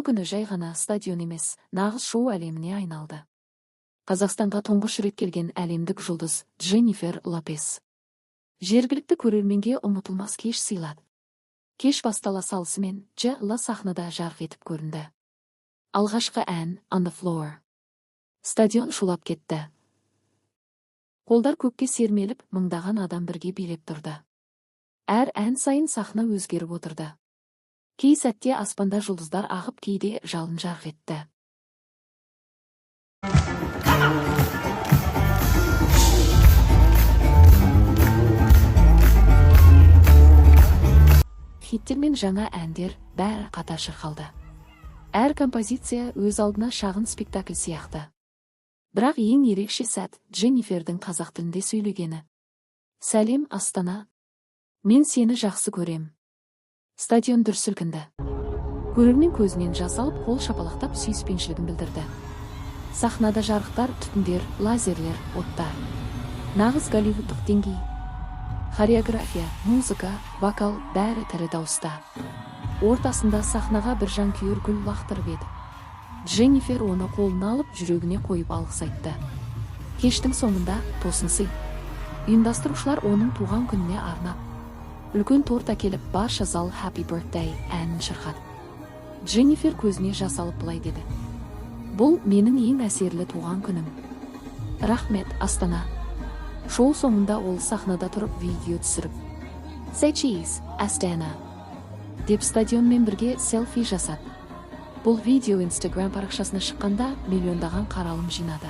Күні жай ғана стадион емес, нағыз шоу әлеміне айналды. Қазақстанға тұңғыш рет келген әлемдік жұлдыз Дженнифер Лопес жергілікті көрерменге ұмытылмас кеш сыйлады. Кеш бастала салысымен Дж Ло сахнада жарқ етіп көрінді. Алғашқы ән «On the Floor». Стадион шулап кетті. Қолдар көкке сермеліп, мыңдаған адам бірге билеп тұрды. Әр ән сайын сахна өзгеріп отырды. Кей сәтте аспанда жұлдыздар ағып, кейде жалын жарқ етті. Хиттер мен жаңа әндер бәрі қатар шырқалды. Әр композиция өз алдына шағын спектакль сияқты. Бірақ ең ерекше сәт – Дженнифердің қазақ тілінде сөйлегені. «Сәлем, Астана! Мен сені жақсы көрем!» Стадион дүр сілкінді. Көрермен көзінен жас алып, қол шапалақтап, сүйіспеншілігін білдірді. Сахнада жарықтар, түтіндер, лазерлер, оттар. Нағыз голливудтық деңгей. Хореография, музыка, вокал – бәрі тірі дауыста. Ортасында сахнаға бір жанкүйер гүл лақтырып еді, Дженнифер оны қолына алып, жүрегіне қойып, алғыс айтты. Кештің соңында тосын сый: ұйымдастырушылар оның туған күніне арнап үлкен торт әкеліп, барша зал «Happy Birthday» әнін шырқады. Дженнифер көзіне жас алып, былай деді: «Бұл менің ең әсерлі туған күнім. Рахмет, Астана!» Шоу соңында ол сахнада тұрып видео түсіріп, «Say cheese, Astana!» деп стадионмен бірге селфи жасады. Бұл видео Инстаграм парақшасына шыққанда миллиондаған қаралым жинады.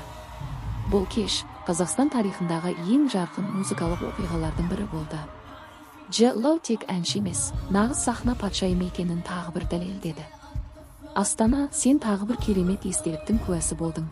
Бұл кеш Қазақстан тарихындағы ең жарқын музыкалық оқиғалардың бірі болды. Дж Ло тек әнші емес, нағыз сахна патшайымы екенін тағы бір дәлелдеді. Астана, сен тағы бір керемет естеліктің куәсі болдың.